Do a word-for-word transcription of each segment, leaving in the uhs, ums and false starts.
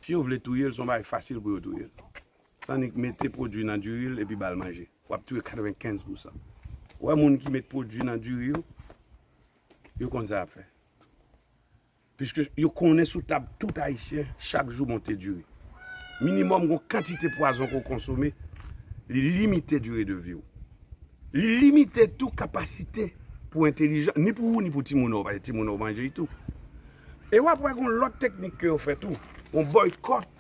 Si yo vle touye l, se yon bagay fasil pou yo touye l. Sa annik mete pwodui nan diri l epi ba l manje. W ap touye katrevenkenz pousan. Ou wè moun ki met pwodui nan diri yo, yo konn sa y ap fè. Piske yo konnen sou tab tout Ayisyen, chak jou monte diri. Minimòm gon kantite pwazon ke w konsome, li limite dire de vi w. Li limite tou kapasite pou entelijan, ni pou ou, ni pou timoun ou, paske timoun ou manje li tou. E w ap wè gon lòt teknik ke yo fè tou, gon bòykòt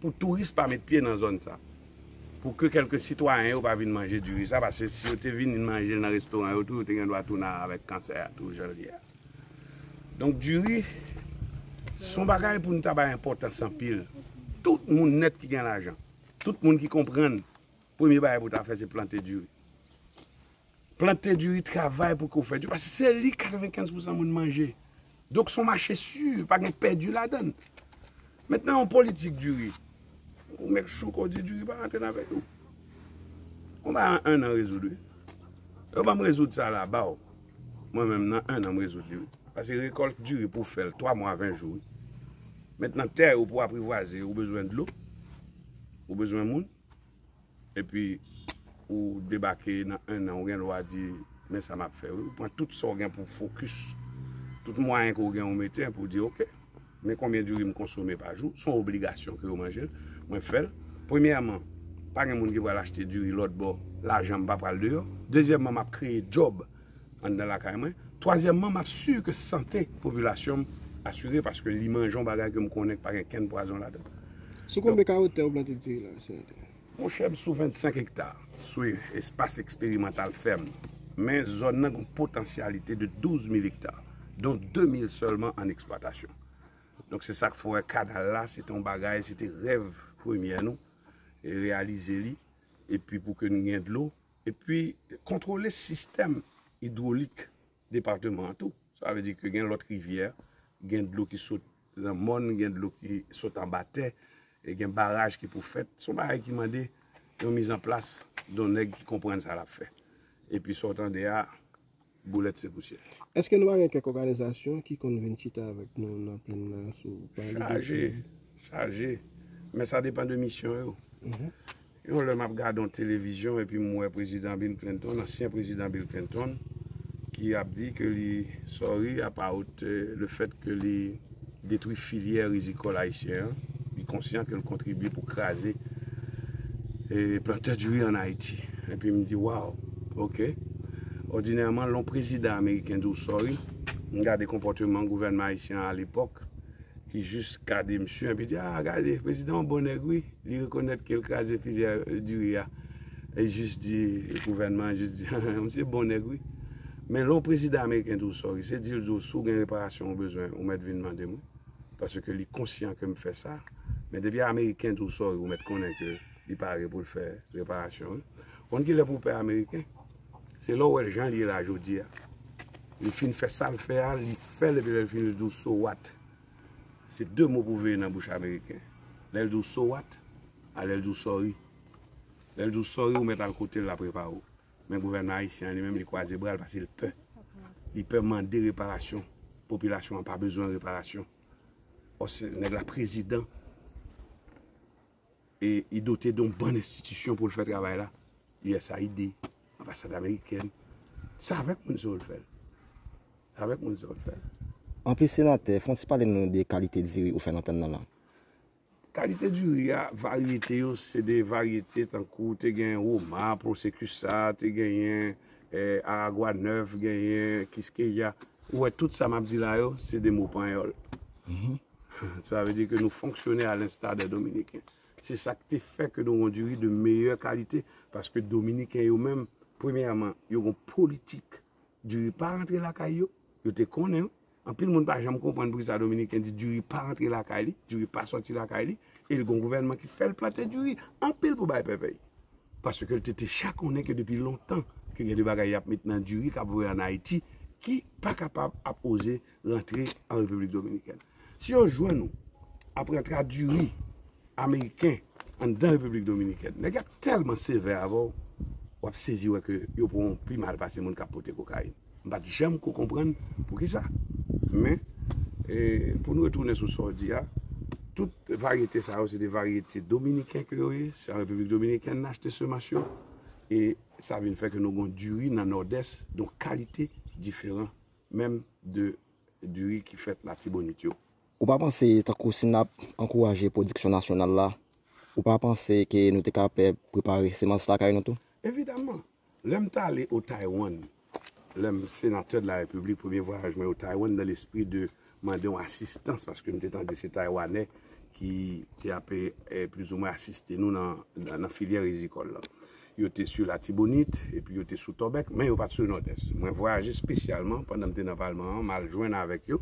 pou touris pa met pye nan zòn sa. Pou ke kèlke sitwayen yo pa vin manje diri sa, paske si yo te vin manje l nan restoran yo tou, yo te gen dwa tounen avèk kansè a tou, jan l ye a. Donk, diri, se yon bagay pou nou ta bay enpòtans anpil. Tout moun nèt ki gen lajan, tout moun ki konprann, premye bagay pou ta fè, se plante diri. Plante diri, travay pou ke w fè diri, paske se li katrevenkenz pousan moun manje. Donk, se yon mache si, pa gen pèdi ladan l. Mentnan, yon politik diri. Ou make sure ke w di diri pa rantre nan peyi w. Ou ba an, an an rezoud, wi. Yo ban m rezoud sa la, ba w. Mwen menm, nan an an, m rezoud li, wi. Paske rekòlt diri pou w fè l, twa mwa, ven jou, wi. Mentnan, tè yo pou w aprivwaze, ou bezwen dlo, ou bezwen moun, epi ou debake nan an an, ou gen dwa di, men sa m ap fè, wi. Ou pran tout sa w gen pou w fokis, tout mwayen ke w gen, ou mete pou w di, oke, men konbyen diri m konsome pa jou, se yon obligasyon ke yo manje l, mwen fè l. Premyèman, pa gen moun ki pral achte diri lòt bò, lajan m pa pral deyò. Dezyèmman, m ap kreye djòb anndan lakay mwen. Twazyèmman, m ap si ke sante popilasyon m asire paske li manje yon bagay ke m konnen k pa gen kenn pwazon ladan l. Sou konbyen ka wotè ou plante diri la, senatè? Monchè, m sou vennsenk ekta, sou espas eksperimantal fèm. Men zòn nan gen yon potansyalite de douz mil ekta, don de mil sèlman an eksplwatasyon. Donk, se sa k fè w wè kanal la, se te yon bagay, se te rèv premyè nou, e reyalize li, epi pou ke n gen dlo, epi kontwole sistèm idwolik depatman an tou. Sa vle di ke gen lòt rivyè, gen dlo ki sot nan mòn, gen dlo ki sot anba tè, e gen baraj ki pou fèt. Se yon bagay ki mande yon mizanplas de yon nèg ki konprann sa l ap fè. Epi sa w tande a, boulèt se pousyè. Èske nou pa gen kèk òganizasyon ki konn vin chita avèk nou nan plenn nan sou pale de Chaje, chaje. Men sa depann de misyon yo. Mhm. Yon lè m ap gade yon televizyon epi m wè prezidan Bill Clinton, ansyen prezidan Bill Clinton, ki ap di ke li sorry about, eh, le fèt ke li detwi filyè rizikòl ayisyen an. Li konsyan ke l kontribye pou kraze, eh, plantè diri an Ayiti. Epi m di, wow, oke. Òdinèman, lè yon prezidan ameriken di w sorry, m gade konpòteman gouvènman ayisyen an alepòk, ki jis gade misye, epi di, ah, gade, prezidan an bon nèg, wi. Li rekonèt ke l kraze filyè, eh, diri a. E jis di, gouvènman an jis di, misye bon nèg, wi. Men lè yon prezidan ameriken di w sorry, se di l di w, si w gen reparasyon ou bezwen, ou mèt vin mande m, wi. Paske li konsyan ke m fè sa. Men depi ameriken di w sorry, ou mèt konnen ke li pare pou l fè reparasyon, wi. Konn kilè pou w pè ameriken? Se lè w wè l jan l ye la jodi a. Li fin fè sa l fè a, li fè l, epi lè l fini, li di w, so what? Se de mo pou veye nan bouch ameriken. Lè l di w, so what? A lè l di w, sorry. Lè l di w, sorry, ou mèt al kote l, l ap repare w. Men gouvènman ayisyen an, li menm, li kwaze bra l paske l pè. Li pè mande reparasyon. Popilasyon an pa bezwen reparasyon. Ò, se nèg la prezidan. E li dote de yon bann enstitisyon pou l fè travay la. U S A I D, anbasad amerikèn. Se avèk moun sa yo l fè l. Se avèk moun sa yo l fè l. Anplis, senatè, fè yon ti pale nou de kalite diri ou fè nan plenn nan la. Kalite diri a, varyete yo, se de varyete tankou te gen Roma, Prosekusa, te genyen, eh, Aragua nèf, genyen Kiskeya. Ou wè, tout sa m ap di la yo, se de mo panyòl. Mhm. Sa vle di ke nou fonksyone à l'instar des Dominicains. Se sa k te fè ke nou gon diri de meyè kalite, paske Dominiken yo menm, premyèman, yo gon politik diri pa rantre lakay yo, yo te konnen, wi. Anpil moun pa janm konprann poukisa Dominiken di diri pa rantre lakay li, diri pa sòti lakay li, e l gon gouvènman ki fè l plante diri, anpil pou bay pèpèy. Paske l te deja konnen ke depi lontan ke gen de bagay y ap met nan diri k ap voye ann Ayiti ki pa kapab ap oze rantre an Repiblik Dominikèn. Si yo jwenn ou ap rantre ak diri ameriken anndan Repiblik Dominikèn, nèg y ap tèlman sevè avè w, w ap sezi wè ke yo pran w pi mal pase moun k ap pote kokayin. M pa t janm ko konprann poukisa. Men, e, pou n retounen sou sa w di a, Tout varyete sa yo, se de varyete dominiken ke yo ye. Se an Repiblik Dominikèn n achte semans yo. E sa vin fè ke nou gen diri nan Nòdès, donk kalite diferan menm de diri ki fèt Latibonit yo. Ou pa panse, tankou si n ap ankouraje pwodiksyon nasyonal la, ou pa panse ke nou te ka pè prepare semans lakay nou tou? Evidaman. Lè m t ale o Taiwan, lè m senatè de la Repiblik, premye vwayaj mwen o Taiwan, nan lespri de mande yon asistans, paske m te tande se Taywanè ki te ape, eh, plizoumwen asiste nou nan, nan, nan filyè rizikòl lan. Yo te sou Latibonit, epi yo te sou Tòbèk, men yo pa t sou Nòdès. Mwen vwayaje espesyalman, pandan m te nan palman an, m al jwenn avèk yo,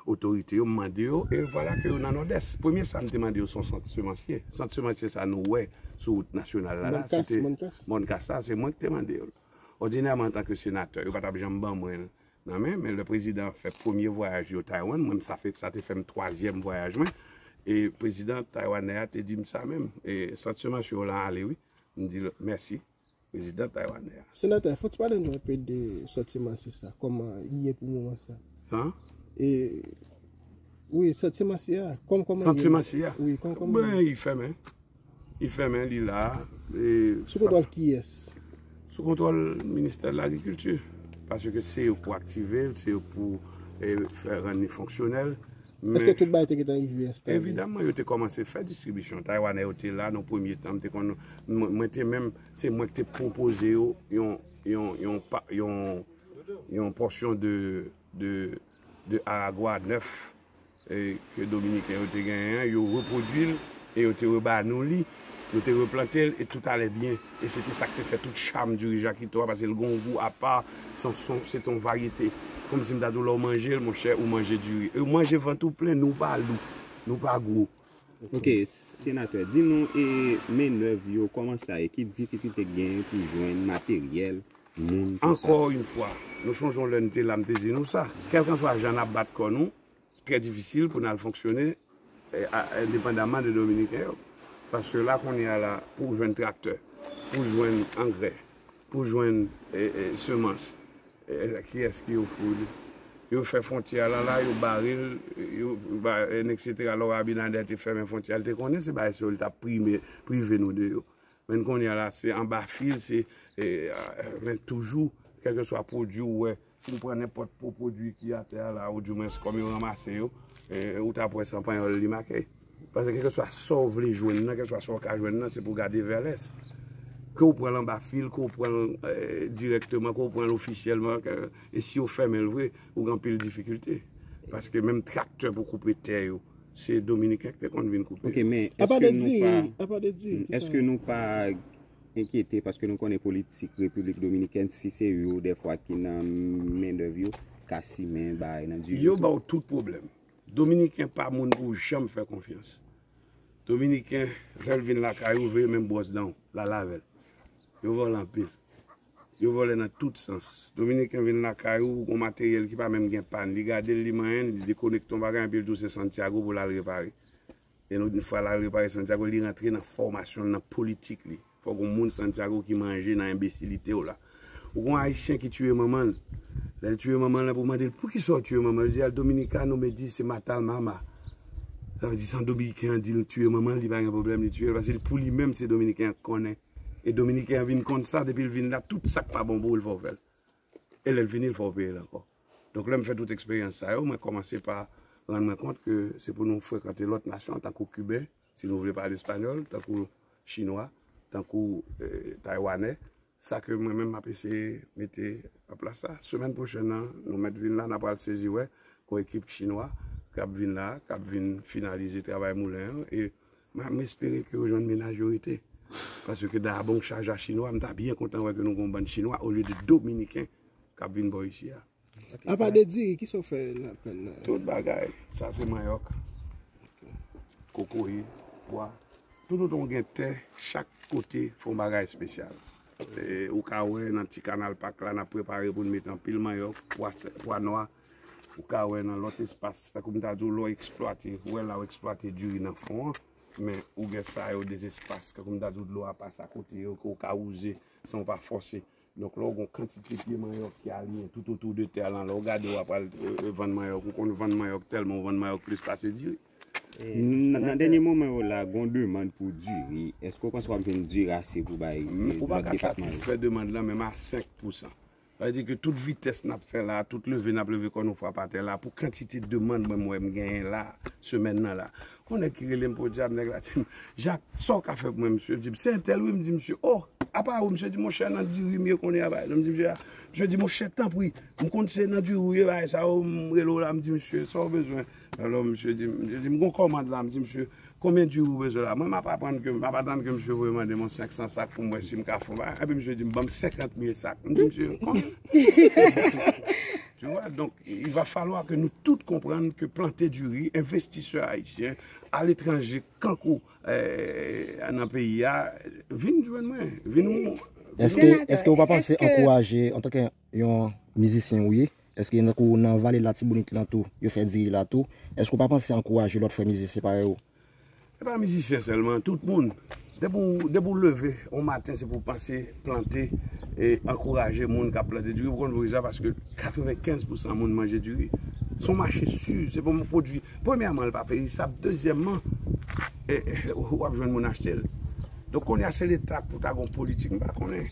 otorite yo, m mande yo, e vwala ke yo nan Nòdès. Premye sa m te mande yo, se yon sant semansye. Sant semansye sa nou wè sou wout nasyonal la, la, se te Mòn Kas la, se mwen ki te mande yo l. Òdinèman, antanke senatè, yo pa t ap janm ban mwen l nan men, men lè prezidan fè premye vwayaj yo Taiwan, mwen, sa fè, sa te fè m twazyèm vwayaj mwen, e prezidan taywanè a te di m sa menm, e sant semansye w lan ale wi. M di l, mèsi, prezidan taywanè a. Senatè, fò w ti pale nou enpe de sant semansye sa, kòman l ye pou moman sa? San? E, wi, sant semansye a, kòm, kòman l ye? Sant semansye a? Wi, kòm, kòman l ye? Ben, li fèmen. Li fèmen, li la. E, sou kontwòl kiyès? Sou kontwòl ministè de lagrikilti. Paske se yo pou aktive l, se yo pou, e, fè rann li fonksyonèl. Èske tout bagay te gentan rive enstale? Evidaman, yo te kòmanse fè distribisyon. Taywanè yo te la nan premye tan, m te konn, mwen, mwen te menm, se mwen ki te pwopoze yo yon, yon, yon, pa- yon, yon pòsyon de, de, de aragwa nèf, e, ke Dominiken yo te genyen an, yo repwodui l e yo te reba nou li. Nou te replante l e tout ale byen. E se te sa k te fè tout cham diri jakito a, paske l gen yon gou apa, se, se, se te yon varyete. Kòmsi m ta di w, lè w manje l, monchè, ou manje diri. E ou manje vant ou plen, nou pa lou, nou pa gwo. Ok, senatè, di nou, e, mennèv yo, kòman sa ye? Ki difikilte k genyen pou jwenn materyèl, moun, tout sa? Encore une fois, nou chonje yon lè n te la, m te di nou sa. Kèlkanswa jan n ap bat kò nou, trè difisil pou n al fonksyone, e, a, endepandaman de Dominiken yo. Paske la, kounye a la, pou w jwenn traktè, pou w jwenn angrè, pou w jwenn, e, e, semans, e, kiyès ki ofri w li? Yo fè fwontyè a la, la, yo bare l, yo ba, e, etsetera. Lè Abinader te fèmen fwontyè a, li te konnen se bagay sa yo li t ap prime, prive nou de yo. Men kounye a la, se anba fil, se, e, a, men toujou, kèlkeswa pwodui ou wè, si n pran nenpòt pwodui ki atè a la, oudimwens kòm yo ranmase yo, e, ou t ap wè se an panyòl li make. Paske kèlkeswa sa w vle jwenn nan, kèlkeswa sa w ka jwenn nan, se pou gade vè lès. Ke w pran l anba fil, ke w pran l, e, dirèkteman, ke w pran l ofisyèlman, ke, e si yo fèmen l vre, ou gen anpil difikilte. Paske menm traktè pou koupe tè yo, se Dominiken ki te konn vin koupe. Ok, men èske nou pa, èske nou pa enkyete paske nou konnen politik Repiblik Dominikèn, si se yo dèfwa ki nan mennèv yo, ka simen bagay nan diri tou? Yo ba w tout pwoblèm. Dominiken pa moun pou w janm fè konfyans. Dominiken, lè l vin lakay ou, veye menm bwòs dan w, l al avè l. Yo vòlè anpil. Yo vòlè nan tout sans. Dominiken vin lakay ou, ou gon materyèl ki pa menm gen pàn. Li gade l, li manyen l, li dekonekte yon bagay, epi l di w se Santiago pou l al repare. E yon fwa l al repare Santiago, li rantre nan fòmasyon l, nan politik li. Fòk yon moun Santiago ki manje nan enbesilite w la. Ou gon Ayisyen ki tiye manman l. Lè l tiye manman l, pou mande l, "Poukisa w tiye manman l?" Li di, "Al Dominicano me dice matar mama." Sa vle di, san Dominiken an di l tiye manman l, li pa gen pwoblèm, li tiye l. Paske pou li menm, se Dominiken an k konnen. E Dominiken an vin konn sa, depi l vin la, tout sa k pa bon pou ou, l fè w fè l. E lè l vini, l fè w peye l ankò. Donk, lè m fè tout eksperyans sa yo, mwen kòmanse pa rann mwen kont ke se pou nou frekante lòt nasyon, tankou Kiben, si nou vle pale espanyòl, tankou Chinwa, tankou, eh, Taywanè. Sa ke mwen menm m ap eseye mete an plas la. Semèn pwochèn nan, nou mèt vin la, n a pral sezi wè, gon ekip Chinwa k ap vin la, k ap vin finalize travay moulen an. E m, m espere ke yo jwenn mennaj yo rete. Paske dabon chaj a Chinwa, m ta byen kontan wè ke nou gon bann Chinwa olye de Dominiken k ap vin bò isi a. Apa de diri, kisa w fè nan plenn nan? Tout bagay. Sa se manyòk, kokoye, pwa. Toutotan w gen tè, chak kote fè yon bagay espesyal. E, ou ka wè nan ti kanal pak la, n ap prepare pou n mete anpil manyòk, pwa, pwa nwa. Ou ka wè nan lòt espas, tankou m ta di w, lè w eksplwate, ou wè la w eksplwate diri nan fon an, men ou gen sa yo de espas, tankou m ta di w, dlo a pase akote yo, ke w ka wouze san w pa fòse. Donk, lè w gen yon kantite pye manyòk ki aliyen toutotou de tè lan, lè w gade w ap al, e, e, vann manyòk, ou konn vann manyòk tèlman w vann manyòk plis pase diri. Nan dènye moman yo la, gon demann pou diri. Èske w panse w ap jwenn diri ase pou bay lòt depatman yo? Ou pa ka satisfè demann lan menm a senk pousan. Sa vle di ke tout vitès n ap fè la, tout leve n ap leve kò nou frap atè la, pou kantite demann mwen, mwen m genyen la, semèn nan la. Gon nèg ki rele m podyab, nèg la di m, Jak, sa w ka fè pou mwen, misye? M di, m se entèl wi, m di, misye, o, apa ou, misye di, monchè, nan diri m ye kounye a, bagay. M di, misye, misye di, monchè, tanpri, m konn se nan diri ou ye, bagay sa yo, m rele w la, m di, misye, sa w bezwen? Alò, misye di, misye di, m gon kòmand la, m di, misye, konbyen diri ou bezwen la? Mwen, m ap aprann ke, m ap atann ke misye voye mande m yon senk san sak pou m wè si m ka fè yon bagay. Epi misye di m, ban m senkant mil sak. M di, misye, konbyen? Tu vois, donc, il va falloir que nous tous comprendre que planter du riz, investisseurs haïtiens, à l'étranger, kankou, eh, nan peyi a, vin jwenn mwen, vin ou. Èske, èske ou pa panse ankouraje, antanke yon mizisyen ou ye, èske nan kou nan vale Latibonit lan tou, yo fè diri la tou, èske ou pa panse ankouraje lòt frè mizisyen parèy ou? Se pa mizisyen sèlman, tout moun. Depi w, depi w leve yon maten, se pou w panse plante e ankouraje moun k ap plante diri. Ou konn poukisa? Paske katrevenkenz pousan moun manje diri. Se yon mache si, se pou yon pwodui. Premyèman, l pa perisab. Dezyèmman, e, e, w ap jwenn moun achte l. Donk, kounye a, se leta pou ta gon politik, m pa konnen.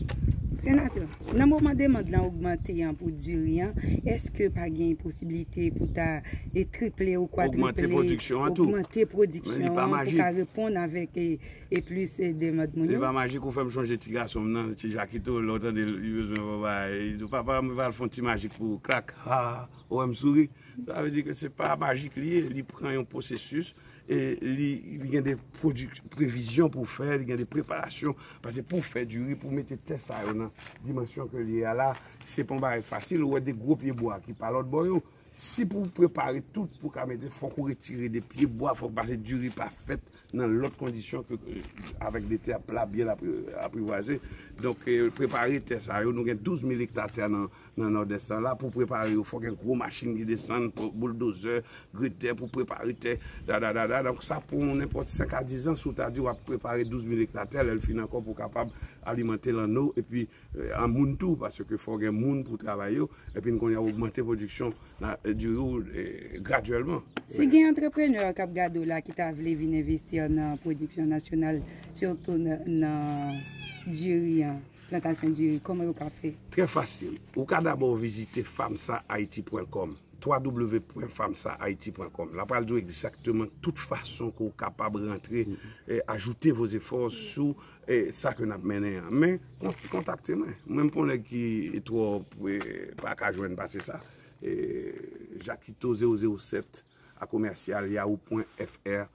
Senatè, nan moman demann lan ogmante an pou diri an, èske pa gen posiblite pou ta e triple ou kwatriple, ogmante pwodiksyon an tou? Ogmante pwodiksyon an pou ka reponn avèk e, e plis e demann moun yo. Li pa majik, ou fè m chonje ti gason m nan, ti Jakito, lè w tande l, li bezwen fè bagay, li di, papa, mwen pral fè yon ti majik pou ou, klak, ha, ou wè m souri. Sa vle di ke se pa majik li ye, li pran yon pwosesis, e li, li gen de pwodik-, previzyon pou fè, li gen de preparasyon, paske pou fè diri, pou mete tè sa yo nan dimansyon ke li ye a la, se pa yon bagay fasil, ou wè de gwo pye bwa ki pa lòt bò yo, si pou w prepare tout, pou w ka mete, fòk ou retire de pye bwa, fòk pase diri pa fèt nan lòt kondisyon ke, eh, avèk de tè pla byen apri-, aprivaze. Donk, eh, prepare tè sa yo, nou gen douz mil ekta tè nan, nan Nòdès lan la, pou prepare yo, fòk gen gwo machin ki desann, pou, bouldozè, gretè pou prepare tè, da, da, da, da. Donk, sa pran nenpòt senk a diz an, si w ta di w ap prepare douz mil ekta tè, lè l fin ankò pou w kapab alimante l ann o, epi eh, an moun tou, paske fò gen moun pou travay yo, epi n konnen ogmante pwodiksyon nan, eh, diri w, eh, gradyèlman. Si gen antreprenè k ap gade w la ki ta vle vin envesti nan pwodiksyon nasyonal, sitou nan, nan diri an, plantasyon diri, kòman yo ka fè? Trè fasil. Ou ka dabò vizite famsa haiti pwen kòm. W w w pwen famsa haiti pwen kòm. La pral di w egzakteman tout fason ke w kapab rantre, eh, ajoute vos efforts sou, eh, sa ke n ap mennen an. Men, kon-, kontakte mwen. Mwen, m pa yon nèg ki twò, eh, pa ka jwenn pase sa. Eh, Jakito zewo zewo sèt a komèsyal yahoo pwen F R,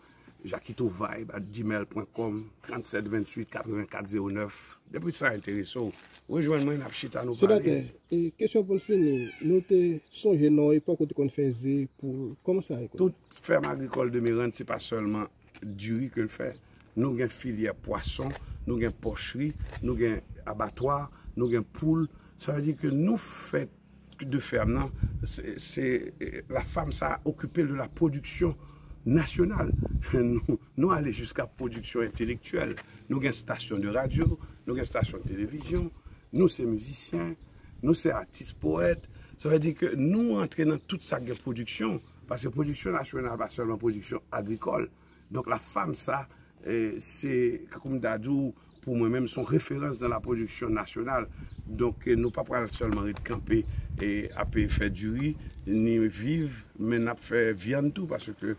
jakito vibe at gmail pwen kòm, trannsèt venntuit katrevenkat zewo nèf. Depi sa enterese w, rejwenn mwen, n ap chita, nou pale. Senatè, e kesyon pou n fini, nou te sonje nan yon epòk ou te konn fè ze, poul, kòman sa ye kounye a? Tout fèm agrikòl de Mirande, se pa sèlman diri ke l fè. Nou gen filyè pwason, nou gen pòchri, nou gen abatwa, nou gen poul. Sa vle di ke nou fè de fèm nan, se, se, eh, la femme sa okipe de la production nationale. Nou, nou ale jiska pwodiksyon entelektyèl. Nou gen stasyon de radyo, nou gen stasyon de televizyon, nou se mizisyen, nou se atis powèt. Sa vle di ke nou antre nan tout sa k gen pwodiksyon, paske pwodiksyon nasyonal pa sèlman pwodiksyon agrikòl. Donk, la femme sa, eh, se, tankou m ta di w, pou mwen menm, se yon referans nan la pwodiksyon nasyonal. Donk, eh, nou pa pral sèlman ret kanpe e ap fè diri, ni viv, men n ap fè vyann tou, paske,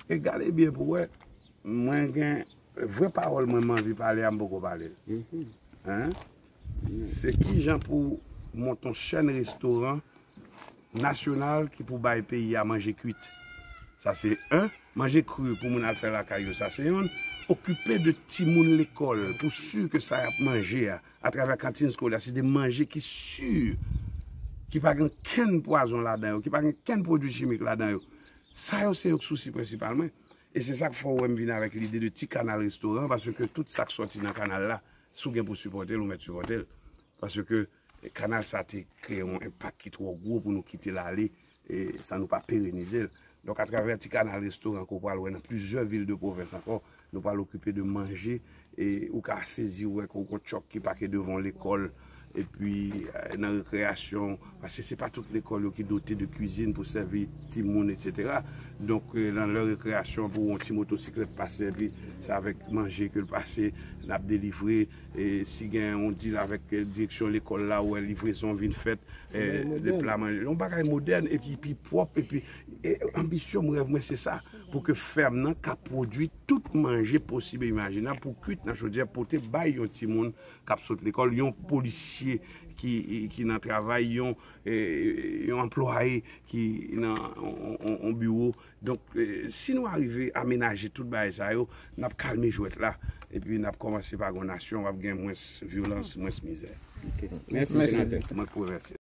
e gade byen pou wè, mwen gen vrè pawòl mwen, m anvi pale a, m poko pale l. Hein? Se kijan pou monte yon chèn restoran nasyonal ki pou bay peyi a manje kwit. Sa se en. Manje kri pou moun al fè lakay yo, sa se yonn. Okipe de timoun lekòl pou si ke sa y ap manje a, atravè kantin eskolè, se de manje ki si, ki pa gen kenn pwazon ladan yo, ki pa gen kenn pwodui chimik ladan yo. Sa yo se yo k sousi prensipal mwen. E se sa k fè w wè m vin avèk lide de ti kanal restoran, paske tout sa k sòti nan kanal la, si w gen pou sipòte l, ou mèt sipòte l. Paske kanal sa te kreye yon enpak ki twò gwo pou nou kite l ale, e san nou pa perenize l. Donk, atravè ti kanal restoran ke w pral wè nan plizyè vil de pwovens ankò, nou pral okipe de manje, e ou ka sezi wè ke w gon tchòk ki pake devan yon lekòl, epi eh, nan rekreyasyon, paske se pa tout lekòl yo ki dote de kwizin pou sèvi timoun, etsetera. Donk, eh, nan lè rekreyasyon, pou yon ti motosiklèt pase, epi se avèk manje ke l pase, n ap delivre. E si gen yon deal avèk eh, direksyon lekòl la, ou wè livrezon vin fèt, eh, de pla manje. Yon bagay modèn, epi pi pwòp, epi eh, anbisyon m, rèv mwen, se sa. Pou ke fèm nan ka pwodui tout manje posib e imajinab pou kwit nan chodyè, pote bay yon timoun k ap sot lekòl, yon polisye ki, ki nan travay, yon, eh, yon anplwaye ki nan yon, yon, yon biwo. Donk, eh, si nou arive amenaje tout bagay sa yo, n ap kalme jwèt la. Epi n ap kòmanse pa gen yon nasyon, w ap gen mwens vyolans, mwens mizè. Mèsi, senatè. Mwen k pou remèsye.